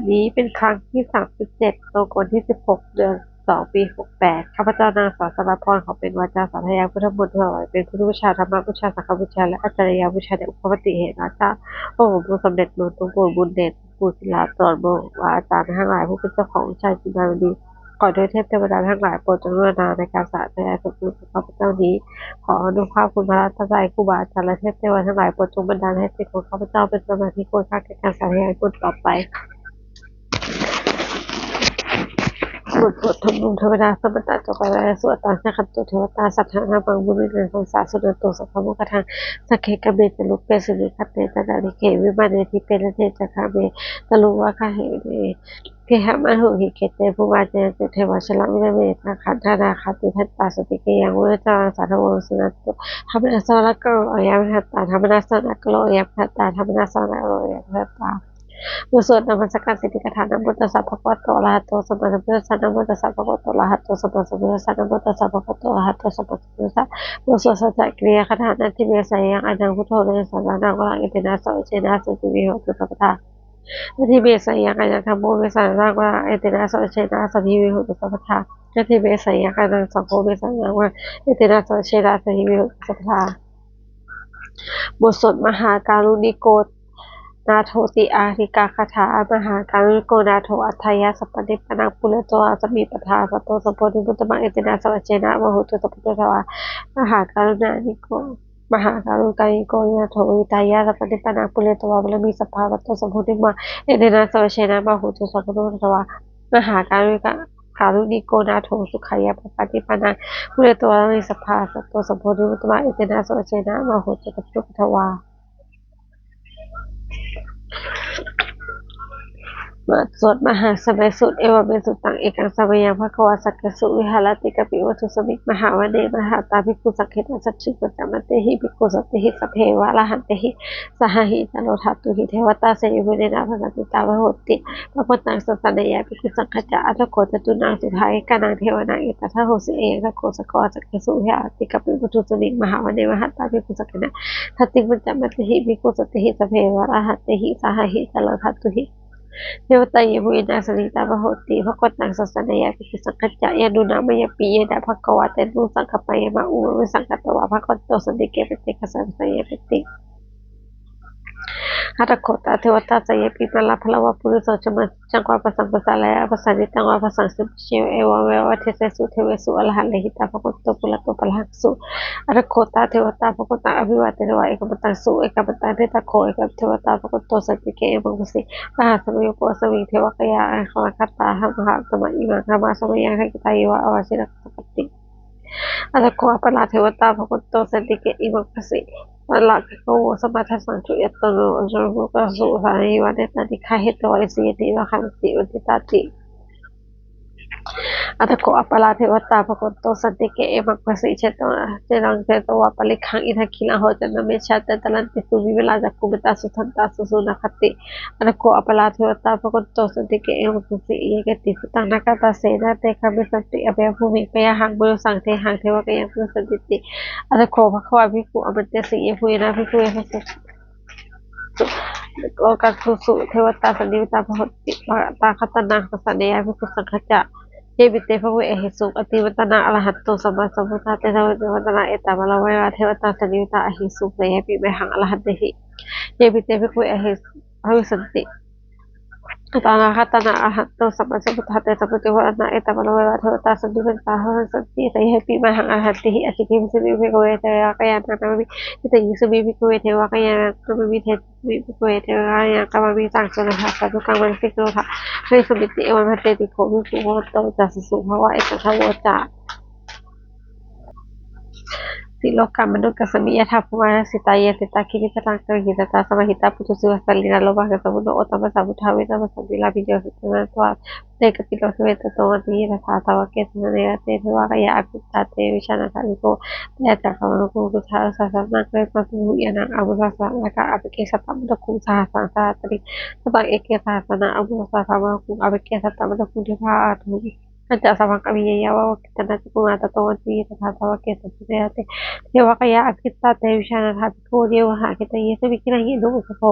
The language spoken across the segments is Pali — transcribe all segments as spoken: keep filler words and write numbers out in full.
นี้เป็นครั้งที่ สามสิบเจ็ด ตรงกับวันที่ สิบหก เดือน สอง ปี หกแปด ข้าพเจ้านางสาวสราพร ขอเปล่งวาจาสาธยายพุทธมนต์ถวายเป็นพุทธบูชา ธรรมบูชา สังฆบูชา และอาจาริยบูชาแด่องค์พระปฏิเถระเจ้า พระผู้สำเร็จลุล่วง หลวงปู่บุญเดช หลวงปู่ศิลา ตลอดบรรดาอาจารย์ทั้งหลาย ผู้เป็นเจ้าของวิชาจินดามณี ขอเทพเทวดาทั้งหลายโปรดจงกรุณาในการสาธยายสวดมนต์ของข้าพเจ้านี้ ขออานุภาพคุณพระรัตนตรัย ครูบาอาจารย์และเทพเทวดาทั้งหลายโปรดจงบันดาลให้จิตของข้าพเจ้าเป็นสมาธิควรค่าแก่การสาธยายมนต์ต่อไป บทสวดชุมนุมเทวดา Samantā cakkavāḷesu atrāgacchantu devatā, saddhammaṃ munirājassa suṇantu saggamokkhadaṃ. Sagge kāme ca rūpe girisikharataṭe cantalikkhe vimāne, dīpe raṭṭhe ca gāme taruvanagahane gehavatthumhi khette, bhummā cāyantu devā jalathalavisame yakkhagandhabbanāgā, tiṭṭhantā santike yaṃ munivaravacanaṃ sādhavo me suṇantu. Dhammassavanakālo ayam bhadantā, dhammassavanakālo ayam bhadantā, dhammassavanakālo ayam bhadantā. บทสวดนมัสการสิทธิคาถา Namo tassa bhagavato arahato sammāsambuddhassa. Namo tassa bhagavato arahato sammāsambuddhassa. Namo tassa bhagavato arahato sammāsambuddhassa. บทสวดสัจจกิริยาคาถา Natthi me seyyathāyaṃ ayaṃ buddho, na teyasā saraṇaṃ varaṃ, etena saccavajjena sotthi me hotu sabbadā. Natthi me seyyathāyaṃ ayaṃ dhammo, na teyasā saraṇaṃ varaṃ, etena saccavajjena sotthi me hotu sabbadā. Natthi me seyyathāyaṃ ayaṃ saṅgho, na teyasā saraṇaṃ varaṃ, etena saccavajjena sotthi me hotu sabbadā. บทสวดมหาการุณิโกนาโถติอาทิกาคาถา Mahākāruṇiko nātho atthāya sabbapāṇinaṃ, pūretvā pāramī sabbā patto sambodhimuttamaṃ, etena saccavajjena mā hontu sabbupaddavā. Mahākāruṇiko Mahākāruṇiko nātho hitāya sabbapāṇinaṃ, pūretvā pāramī sabbā patto sambodhimuttamaṃ, etena saccavajjena mā hontu sabbupaddavā. Mahākāruṇiko nātho sukhāya sabbapāṇinaṃ, pūretvā pāramī sabbā patto sambodhimuttamaṃ, etena saccavajjena mā hontu sabbupaddavā. บทสวดมหาสมัยสูตร Evamme sutaṃ. Ekaṃ samayaṃ bhagavā sakkesu viharati kapilavatthusmiṃ mahāvane mahatā bhikkhusaṅghena saddhiṃ pañcamattehi bhikkhusatehi sabbeheva arahantehi saha etaro dhātuhi devatā seyyathīdha bhāsitā bhavanti. Bhagavato sāsanaṃ bhikkhusaṅghañca. Atha kho catunnaṃ suddhāvāsakāyikānaṃ devānaṃ etadahosi: Ayaṃ kho bhagavā sakkesu viharati kapilavatthusmiṃ mahāvane mahatā bhikkhusaṅghena saddhiṃ pañcamattehi bhikkhusatehi sabbeheva arahantehi saha etaro dhātuhi devatā seyyathīdha bhāsitā bhavanti. Bhagavato sāsanaṃ bhikkhusaṅghañca. Yannūna mayampi yena bhagavā tenupasaṅkameyyāma, upasaṅkamitvāna bhagavato santike paccekagāthā deseti. Atha kho tā devatā seyyathīdha bhāsitā bhavanti. Puriso sammiñjitaṃ vā sammiñjitaṃ vā, appasaññitaṃ vā appasaññitaṃ vā, evaṃ veva devesu devesu arahantehi, taṃ bhagavato purato pāturahaṃsu. Atha kho tā devatā bhagavato abhivādetvā ekamantaṃ sū ekamantaṃ. Etha kho ekā devatā bhagavato santike ekamantaṃ bhāsiti: Sahassamabhinimmitasāvakā dhāvantiyojanapathaṅgulimālānaṃ, devakāyā abhisamānā taṇhaṅkarāma iti upamannayi. Imaṃ dhammasamayaṃ dakkhitāyeva āvajjena paccassosuṃ. Atha kho aparā devatā bhagavato santike ekamantaṃ bhāsiti: Tatra bhikkhavo samādahaṃsu, ñātayo cakkhumatā āsuṃ, sārathīva nettāni gahetvā, isipāni vācāni mandiyyāni. Atha kho aparā devatā bhagavato santike ekamantaṃ bhāsiti: Chetvā khīlaṃ chetvā palighaṃ, indakhīlaṃ bhojamānā āsuṃ, daddallampi vimalā cakkhumatā sudantā susunāgāti. Atha kho aparā devatā bhagavato santike ekamantaṃ bhāsiti: Ye keci bhūtā nāgaṃ adāse, na te gamissanti apayanto, bhummāni kāyānaṃ manussānaṃ, tehaṃ devakāyaṃ paṇītasāmi. Atha kho bhagavā bhikkhū āmantesi: Yebhuyyena bhikkhave dasasu lokadhātūsu devatā sannipatitā bhavanti, tathāgataṃ dassanāya bhikkhusaṅghañca. Yepi te bhikkhave ahesuṃ atītamaddhānaṃ arahanto sammāsambuddhā, tesampāturahu paṭighasaṃ, etaparamāyeva devatā sannipatitā ahesuṃ, seyyathīdaṃ mayhaṃ arahantehi. Yepi te bhikkhave ahesuṃ bhavissanti anāgatānaṃ arahanto sammāsambuddhā, tesampāturahu paṭighasaṃ, etaparamāyeva devatā sannipatitā bhavissanti, seyyathīdaṃ mayhaṃ arahantehi. Ācikkhissāmi bhikkhave devakāyānaṃ nāmāni, kittayissāmi bhikkhave devakāyānaṃ nāmāni, desissāmi bhikkhave devakāyānaṃ nāmāni. Taṃ suṇātha sādhukaṃ manasikarotha bhāsissāmīti. Evaṃ bhanteti kho bhikkhū bhagavato paccassosuṃ. Bhagavā etadavoca: Silokamanukassāmi, yattha bhummā tadassitā, ye sitā girigabbharaṃ, pahitattā samāhitā, puthū sīhāva sallīnā, lomahaṃsābhisambhuno, odātamanasā suddhā, vītarāgehi satanto bhāseyya. Te kapilavatthave, tato āmantayi satthā, sāvake sāsane rate. Devakāyā abhikkantā, te vijānātha bhikkhavo, te ca ātappamakaruṃ, sutvā buddhassa sāsanaṃ. Sabbe te samijjhānā anuttaraṃ saraṇaṃ gacchāmi, appeke satamaddakkhuṃ, sahassaṃ atha sattariṃ. Sataṃ eke sahassānaṃ anuttaraṃ saraṇaṃ gacchāmi, appeke satamaddakkhuṃ, dvipadaṃ pahātaṃ. Pañca sabbaṃ abhiññāya, vavakkhitvāna cakkhumā, tato āmantayi satthā, sāvake sāsane rate. Devakāyā abhikkantā, te vijānātha bhikkhavo, ye vohaṃ kittayissāmi, girāhi anupubbaso.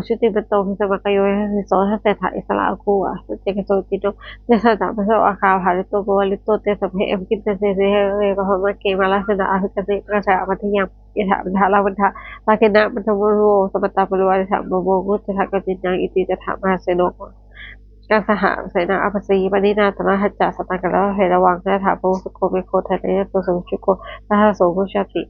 jutimanto bhismākāyo yasassi so. Dasettha issarā āgū varuṇā saccaṃ tejo jino. Tesañca majjhato āgā pālito parivārito. Te sabbe abhikkante sinde samuddaṃ ekamantaṃ. Mārāsabhaṃ abhikkante kaṇhassa mandiyaṃ. Etāpi tattha gabbhassa rāgena bandhamatthu. Samantā parivāretha mā vo muñcittha koci naṃ. Iti tattha mahāseno kaṇhasenaṃ apasayi. Pāṇinā talamāhacca saraṃ katvāna bheravaṃ. Yathā pāvussako megho thanayanto savijjuko. Tadā so paccudāvatti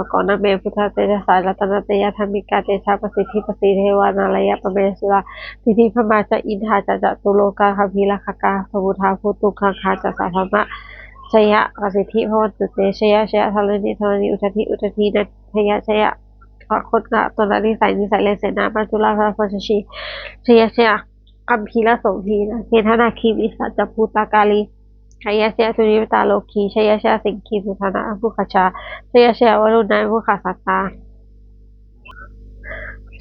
pako name buddhatejasā, ratanattayadhammikā tejapasiddhi pasīdevā nārāyaparamesurā, siddhibrahmā ca indā ca catulokā gambhīrakkhakā, samuddā bhūtuṅgaṅgā ca sabrahmajayapasiddhi bhavantu te. Jaya jaya dharaṇi dharaṇī udadhi udadhī, jaya jaya gaganatalanisaya nisaya senā maccunā rasasañjī, jaya jaya gambhīrasombhī nāgendanāgī pisācabhūtakālī, jaya jaya dunnimittarogī, jaya jaya siṅgī sudaṇṇaambujagajā, jaya jaya varuṇamukhasātrā,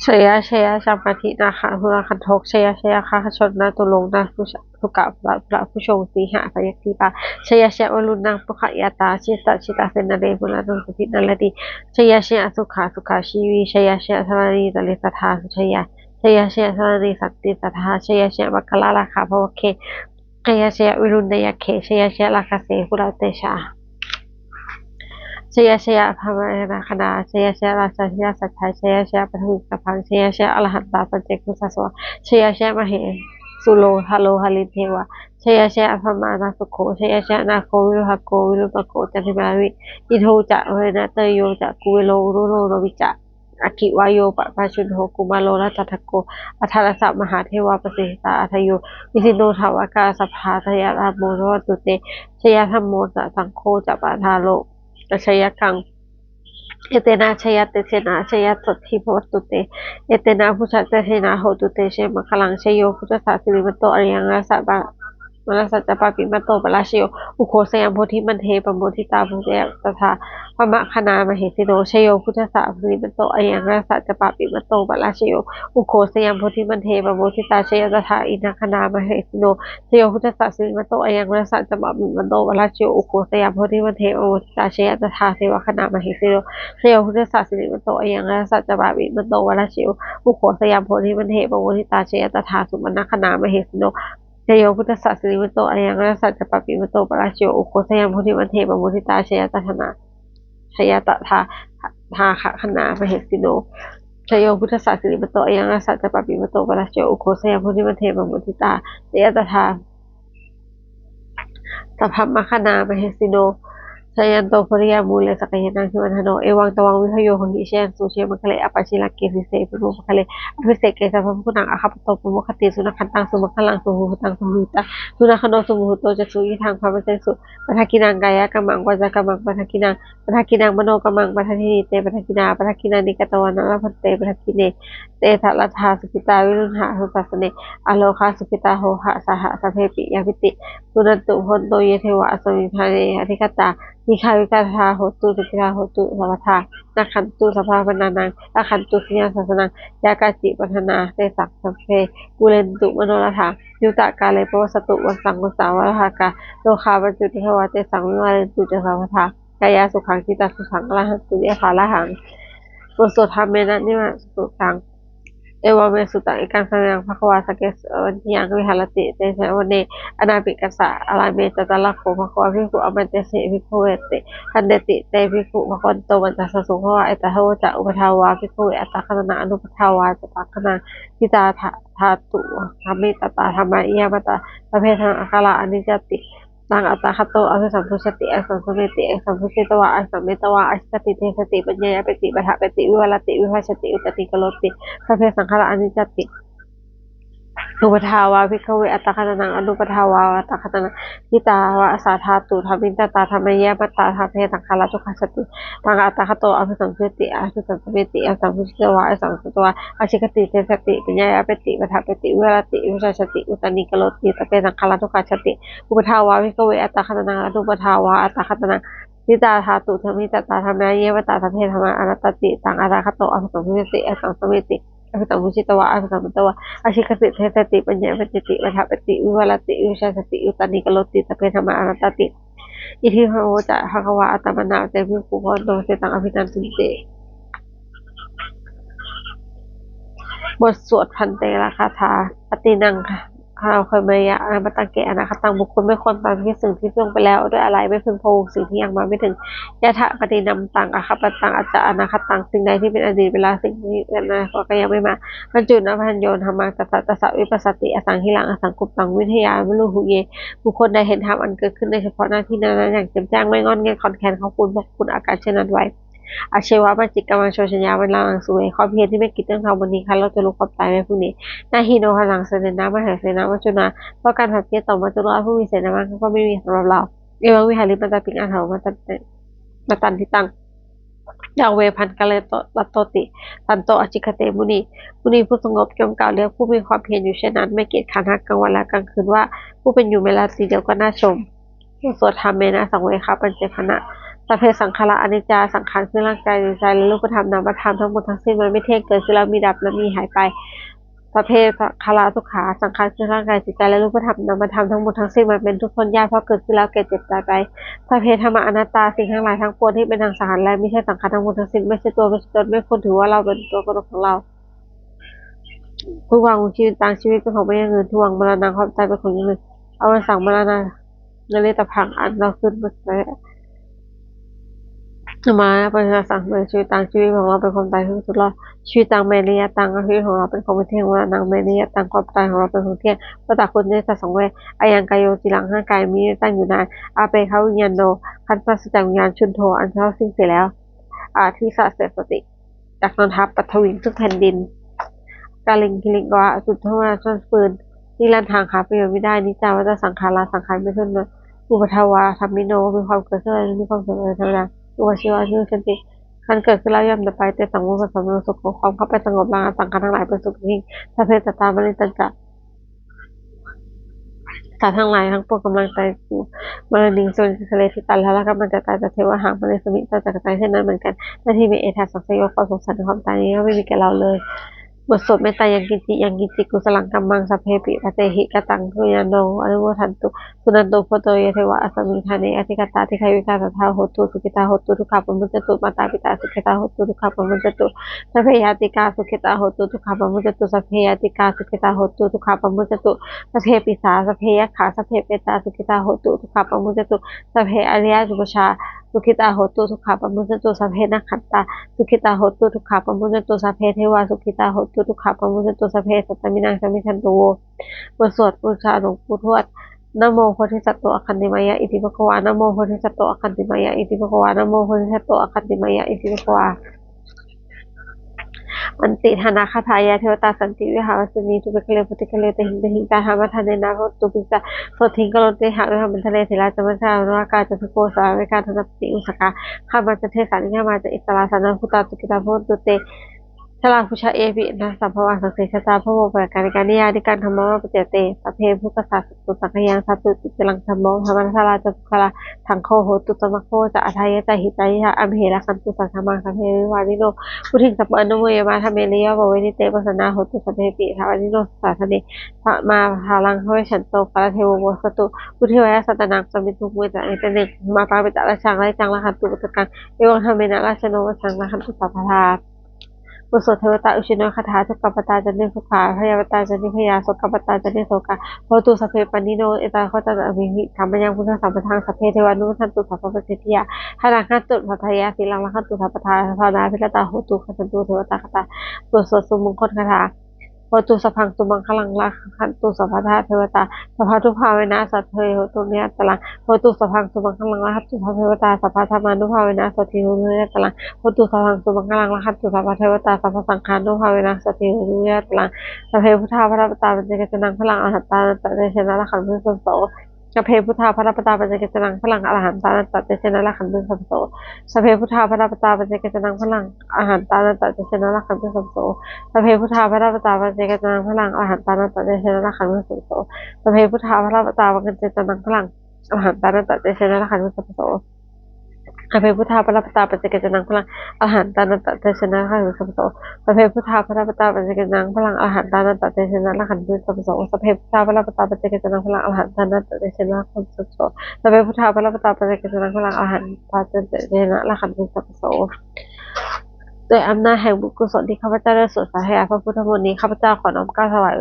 jaya jaya samādi nāga surāgantho, jaya jaya gaganaturong nāga sukarabhujaṅga sīha paññidīpā, jaya jaya varuṇamukhayātrā, jita jita senārī pavnaṃ sudinnaradī, jaya jaya sukhā sukhā jīvī, jaya jaya dharaṇītale sadā sujayā, jaya jaya dharaṇī santi sadā, jaya jaya maṅkarājaraññā bhavagge, jaya jaya virūḷhayagge, jaya jaya rakkhase kulatejā, jaya jaya brahmagaṇā, jaya jaya rājādhirājasājjaya, jaya jaya paṭhaviṃ sabbaṃ, jaya jaya arahantā paccekaghasaṃ, jaya jaya mahesuro haro harindevā, jaya jaya brahmānāthaṅgo, jaya jaya nāgo viruḷhako virūpakkho candimā ravi, indo ca venateyyo ca kuvero varuṇo lovi ca, aggi vāyo pavarajuno kumāro dhataraṭṭhako, aṭṭhārasa mahādevā pasiṭṭhitā ādayo, isino devakāyā sabbā jaya dhammo bhavantu te, jaya dhammo ca saṅgho ca pajāro ca jayakaṃ, etena jayatejena jayasotthī bhavantu te, etena buddhatejena hotu te jayamaṅgalaṃ. Jayo buddhassa sirīmato ayaṃ rājā, mārassa ca pāpimato parājayo, ugghosayaṃ bodhimaṇḍe pamoditā, jaya tadā brahmagaṇā mahesino. Jayo buddhassa sirīmato ayaṃ rājā, mārassa ca pāpimato parājayo, ugghosayaṃ bodhimaṇḍe pamoditā, jaya tadā indagaṇā mahesino. Jayo buddhassa sirīmato ayaṃ rājā, mārassa ca pāpimato parājayo, ugghosayaṃ bodhimaṇḍe pamoditā, jaya tadā devagaṇā mahesino. Jayo buddhassa sirīmato ayaṃ rājā, mārassa ca pāpimato parājayo, ugghosayaṃ bodhimaṇḍe pamoditā, jaya tadā supaṇṇagaṇā mahesino. Jayo buddhassa sirīmato ayaṃ rājā, mārassa ca pāpimato parājayo, ugghosayaṃ bodhimaṇḍe pamoditā, jaya tadā, jaya tadā nāgagaṇā mahesino. Jayo buddhassa sirīmato ayaṃ rājā, mārassa ca pāpimato parājayo, ugghosayaṃ bodhimaṇḍe pamoditā, jaya tadā sabrahmagaṇā mahesino. Jayanto bodhiyā mūle sakyānaṃ nandivaḍḍhano, evaṃ tvaṃ vijayo hohi jayassu jayamaṅgale, aparājitapallaṅke sīse paṭhavipokkhare, abhiseke sabbabuddhānaṃ aggappatto pamodati. Sukhaṇo sumuhutto sumaṅgalaṃ, sumuhutto ca suyiṭṭhaṃ sumuhutto ca suyiṭṭhaṃ brahmacārisu, padakkhiṇaṃ kāyakammaṃ vācākammaṃ padakkhiṇaṃ, padakkhiṇaṃ manokammaṃ paṇidhī te padakkhiṇā, padakkhiṇāni katvāna labhantatthe padakkhiṇe. Te atthaladdhā sukhitā viruḷhā saha sāsane, arogā sukhitā hotha saha sabbehi ñātibhi. Suṇantu bhonto ye devā asmiṃ ṭhāne adhigatā, dīghāyukā sadā hontu sukhitā hontu sabbadā, rakkhantu sabbasattānaṃ rakkhantu sakkāyasāsanaṃ, yā kāci patthanā tesaṃ sabbe pūrentu manorathā, yuttakāle pavassantu vassaṃ vassā valāhakā, rogā mucciṃsu nirvāradesaṃ nivārentu ca sabbadā, kāyāsukhaṃ cittisukhaṃ arahantu yathārahaṃ. บทสวด Dhammena nibbānasūtaṃ. Evaṃ me sutaṃ. Ekaṃ samayaṃ bhagavā sakkesajiṃ viharati jetavane anāthapiṇḍikassa ārāme. Tatra kho bhagavā bhikkhū āmantesi bhikkhavoti. Bhadanteti te bhikkhū bhagavato paccassosuṃ. Bhagavā etadavoca. Uppādā vā bhikkhave attakhadaṇā anuppādā vā tathāgatā. Ṭhitā dhātu dhammaṭṭhitatā dhammaṃ āyasmato sabbe saṅkhārā aniccāti. Taṃ tathāgato abhisambujjhati abhisambujjhati abhisambujjhitvā abhisametvā ācikkhati deseti paññāyapeti paṭṭhapeti vivarati vibhajati uttānīkaroti sabbe saṅkhārā aniccāti. Uppādā vā bhikkhave attakhadaṇā anuppādā vā tathāgatā. Ṭhitā vā sā dhātu dhammaṭṭhitatā dhammaṃ āyasmato sabbe saṅkhārā dukkhāti. Taṃ tathāgato abhisambujjhati abhisambujjhati abhisambujjhitvā abhisametvā ācikkhati deseti paññāyapeti paṭṭhapeti vivarati vibhajati uttānīkaroti sabbe saṅkhārā dukkhāti. Uppādā vā bhikkhave attakhadaṇā anuppādā vā tathāgatā. Ṭhitā dhātu dhammaṭṭhitatā dhammaṃ āyasmato sabbe saṅkhārā anattāti. Taṃ tathāgato abhisambujjhati abhisambujjhati abhisambujjhitvā abhisametvā ācikkhati deseti paññāyapeti paṭṭhapeti vivarati vibhajati uttānīkaroti sabbe saṅkhārā anattāti. Itihiṃ so bhagavā ātamanā te bhikkhū bhagavato bhāsitaṃ abhinandunti. บทสวดภันเตรคาถา Atītaṃ Ahaṃ bhāvaye anāppattaṃ ke anāgataṃ. บุคคลไม่ควรตามคิดสิ่งที่ล่วงไปแล้ว ด้วยอาลัยไม่พึงพะวงสิ่งที่ยังมาไม่ถึง Yadatītaṃ akāmattaṃ, acca anāgataṃ. สิ่งใดที่เป็นอดีตไปแล้ว สิ่งที่เป็นอนาคตก็ยังไม่มา Paccuppanno dhammā tattha tattha vipassati, asaṃhīraṃ asaṅkuppaṃ vidvā vivirūḷheyya. บุคคลใดเห็นธรรมอันเกิดขึ้นในเฉพาะหน้าที่นั้นๆอย่างแจ่มแจ้ง ไม่ง่อนแง่นคลอนแคลน เขาควรพอกพูนอาการเช่นนั้นไว้ Ajjeva matisaccakamanussāya, วันละหนังสือความเพียรที่ไม่คิดเรื่องธรรมวันนี้ คาดว่าจะรู้ความตายแม้พรุ่งนี้ Na hi no ghanaṃ santeyyāma saṅgarasena maccunā, เพราะการผัดเพี้ยนต่อมัจจุราชผู้มีเสนามากก็ไม่มีสำหรับเรา Evaṃ vihāriṃ mātāpiṃ aṭṭhaṃsu matanditaṃ, santo ācikkhate muni. มุนีผู้สงบย่อมกล่าวเรียกผู้มีความเพียรอยู่เช่นนั้น ไม่เกียจคร้านทั้งกลางวันและกลางคืนว่า ผู้เป็นอยู่แม้ราตรีเดียวก็น่าชม บทสวด Dhammena saṃvedhapaccuppanna. Sabbe saṅkhārā aniccā. สังขารคือร่างกายจิตใจและรูปธรรมนามธรรมทั้งหมดทั้งสิ้นมันไม่เที่ยง เกิดขึ้นแล้วมี ดับแล้วมี หายไป Sabbe saṅkhārā dukkhā. สังขารคือร่างกายจิตใจและรูปธรรมนามธรรมทั้งหมดทั้งสิ้นมันเป็นทุกข์ทนยาก เพราะเกิดขึ้นแล้วแก่เจ็บตายไป Sabbe dhammā anattā. สิ่งทั้งหลายทั้งปวงที่เป็นทั้งสังขารและไม่ใช่สังขารทั้งหมดทั้งสิ้นไม่ใช่ตัวไม่ใช่ตน ไม่ควรถือว่าเราเป็นตัวตนของเรา Tuvaṃ jīvitaṃ. ชีวิตเป็นของไม่ยั่งยืน Tuvaṃ maraṇaṃ. ความตายเป็นของยั่งยืน Avassaṃ maraṇaṃ nāritabbaṃ. อันเราคืนมาแล้ว Maraṇapaccayasāvassaṃ jīvitaṃ. ชีวิตของเราเป็นความตายที่สุดรอด Jīvitaṃ me niyataṃ. ชีวิตของเราเป็นของไม่เที่ยง Maraṇaṃ me niyataṃ. ความตายของเราเป็นของเที่ยง Vata kuṭeca saṃve. Ayaṃ kāyo ciraṃ. ร่างกายนี้ไม่ตั้งอยู่นาน Apetaviññāṇo. ครั้นปราศจากวิญญาณ Chuḍḍho. อันเศร้าสิ้นเสียแล้ว Adhisessati. จักนอนทับ Paṭhaviṃ. ซึ่งแผ่นดิน Kaliṃ giriṃ va candimā. ต้นฟืน Niratthaṃ. หาประโยชน์ไม่ได้ Aniccā vata saṅkhārā. สังขารไม่เที่ยง Uppādavadhammino. มีความเกิดขึ้นแล้วมีความเสื่อมเป็นธรรมดา Uppajjitvā nirujjhanti. ครั้นเกิดขึ้นแล้วย่อมดับไป Tesaṃ vūpasamo sukho. ความเข้าไปสงบระงับสังขารทั้งหลายเป็นสุขยิ่ง Sabbe sattā mariṃ tañca. สัตว์ทั้งหลายทั้งปวงกำลังตายอยู่ Maraṇīṃ suciṃ sare. ที่ตายแล้วกำลังจะตาย Tathevāhaṃ marissāmi. เราจักตายเช่นนั้นเหมือนกัน Natthi me ettha saṃsayo. ความสงสัยในความตายนี้ก็ไม่มีแก่เราเลย บทสวดเมตตา Yaṃ kiñci yaṃ kiñci kusalaṃ kammaṃ sabbehi pāpesi kataṃ puññaṃ no anumodantu. Suṇantu bhonto ye devā asmiṃ ṭhāne adhigatā dīghāyukā sadā hontu sukhitā hontu dukkhā pamuñcantu. Mātā pitā sukhitā hontu dukkhā pamuñcantu. Sabbe ñātikā sukhitā hontu dukkhā pamuñcantu. Sabbe ñātikā sukhitā hontu dukkhā pamuñcantu. Sabbe pisā sabbe yakkhā sabbe petā sukhitā hontu dukkhā pamuñcantu. Sabbe ariyapujjhā sukhitā hontu dukkhā pamuñcantu. Sabbe nakkhattā sukhitā hontu dukkhā pamuñcantu. Sabbe devā sukhitā hontu dukkhā pamuñcantu. Sabbe sampattīnaṃ samijjhantu vo. บทสวดบูชาหลวงปู่ทวด Namo bodhisatto āgantimāya iti bhagavā. Namo bodhisatto āgantimāya iti bhagavā. Namo bodhisatto āgantimāya iti bhagavā. Antiṭṭhānagāthā. Yā devatā santi vihāravāsinī, thūpe ghare bodhighare tahiṃ tahiṃ, tā dhammadānena bhavantu pūjitā, sotthiṃ karontedha devamaṇḍale. Therā ca majjhā navakā ca bhikkhavo sārāmikā dānapatī upāsakā, gāmā ca desā nigamā ca issarā, sārabhūtā sukhitā bhavantu te. Jalābujā yepi nālāsambhavā, saṃsedajātā bhayapūtanāganikaṃ, niyyānikaṃ dhammavaraṃ paṭicca te, sabbe bhūtā sāsati saṅkhayaṃ. Ṭhātu niccaṃ viraṃ dhammo, dhammaddharā ca puggalā, saṅgho hotu samaggo ca, atthāya ca hitāya ca. Amhe rakkhatu saddhammaṃ sabbe devānuddhaṃ. Vuḍḍhiṃ sampāpuṇeyyāma dhamme ariyappavedite, pasannā hontu sabbepi yathāyāci sāsane. Samādhānaṃ pavecchanto, kālantare vavassatu. Vuḍḍhivāyasattānaṃ, samiddhaṃ veditabbaṃ etarahi. Mātā pitā ca atrajaṃ, paṇḍitānañca pajaṃ, ñātakānañca pubbaṃ, evaṃ sabbapāṇīnaṃ, pajānāma dānaṃ lābhantu sabbadā. บทสวดเทวตาอุเชนคาถา Dukkhappattā ca niddukkhā, bhayappattā ca nibbhayā, sokappattā ca nissokā, hontu sabbepi pāṇino. Ettāvatā ca amhehi, sambhataṃ puññasampadaṃ, sabbe devānumodantu sabbasampattisiddhiyā. Dānaṃ dadantu saddhāya, sīlaṃ rakkhantu sabbadā, bhāvanābhiratā hontu, gacchantu devatāgatā. บทสวดสุมงคลคาถา Hotu sabbaṃ sumaṅgalaṃ, rakkhantu sabbadevatā, sabbadhukkhavicchayā hontu nirantaraṃ. Hotu sabbaṃ sumaṅgalaṃ, rakkhantu sabbadevatā, sabbadhammānubhāvena sotthī hontu nirantaraṃ. Hotu sabbaṃ sumaṅgalaṃ, rakkhantu sabbadevatā, sabbasaṅghānubhāvena sotthī hontu nirantaraṃ. Sabbe buddhā balappattā, paccekānañca yaṃ balaṃ, arahantānañca tejena, rakkhantu sabbaso. Sabbe buddhā balappattā, paccekānañca yaṃ balaṃ, arahantānañca tejena, rakkhantu sabbaso. Sabbe buddhā balappattā, paccekānañca yaṃ balaṃ, arahantānañca tejena, rakkhantu sabbaso. Sabbe buddhā balappattā, paccekānañca yaṃ balaṃ, arahantānañca tejena, rakkhantu sabbaso. Sabbe buddhā balappattā, paccekānañca yaṃ balaṃ, arahantānañca tejena, rakkhantu sabbaso. Sabbe buddhā balappattā, paccekānañca yaṃ balaṃ, arahantānañca tejena, rakkhantu sabbaso. Sabbe buddhā balappattā, paccekānañca yaṃ balaṃ, arahantānañca tejena, rakkhantu sabbaso. Sabbe buddhā balappattā, paccekānañca yaṃ balaṃ, arahantānañca tejena, rakkhantu sabbaso. Sabbe buddhā balappattā, paccekānañca yaṃ balaṃ, arahantānañca tejena, rakkhantu sabbaso. ด้วยอำนาจแห่งบุญกุศลที่ข้าพเจ้าได้สวดสาธยายพระพุทธมนต์นี้ ข้าพเจ้าขอน้อมเกล้าถวาย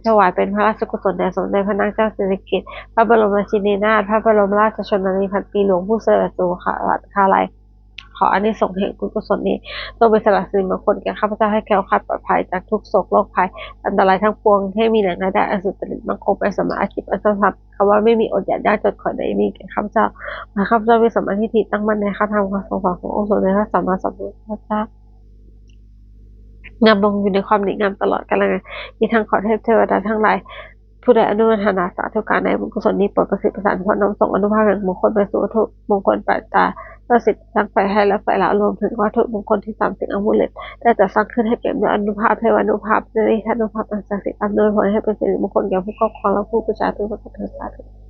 ถวายเป็นพระราชกุศลแด่สมเด็จพระนางเจ้าสิริกิติ์ พระบรมราชินีนาถ พระบรมราชชนนีพันปีหลวงผู้เสด็จสู่สวรรคาลัย ขออานิสงส์แห่งบุญกุศลนี้ จงเป็นสละสิริมงคลแก่ข้าพเจ้า ให้แคล้วคลาดปลอดภัยจากทุกข์โศกโรคภัย อันตรายทั้งปวง ให้มีแหล่งรายได้อันสุจริตมั่นคง เป็นสัมมาอาชีพอันชอบธรรม คำว่าไม่มีอดอยากยากจนขอได้มีแก่ข้าพเจ้า ขอให้ข้าพเจ้ามีสัมมาทิฏฐิตั้งมั่นในพระธรรมคำสั่งสอนขององค์สมเด็จพระสัมมาสัมพุทธเจ้า ดำรงอยู่ในความดีงามตลอดกาลนาน อีกทั้งขอเทพเทวดาทั้งหลาย ผู้ใดอนุโมทนาสาธุการในบุญกุศลนี้ โปรดประสิทธิ์ประสาทพรน้อมส่งอานุภาพแห่งมงคลไปสู่วัตถุมงคลปัจจา เพื่อสิทธิ์ทั้งฝ่ายให้และฝ่ายละ รวมถึงวัตถุมงคลที่สามสิ่ง อามุเลต ได้จัดสร้างขึ้นให้เปี่ยมด้วยอานุภาพเทวานุภาพ และฤทธานุภาพอันศักดิ์สิทธิ์ อำนวยผลให้เป็นสิริมงคลแก่ผู้ครอบครองและผู้บูชาทุกประการเทอญ สาธุ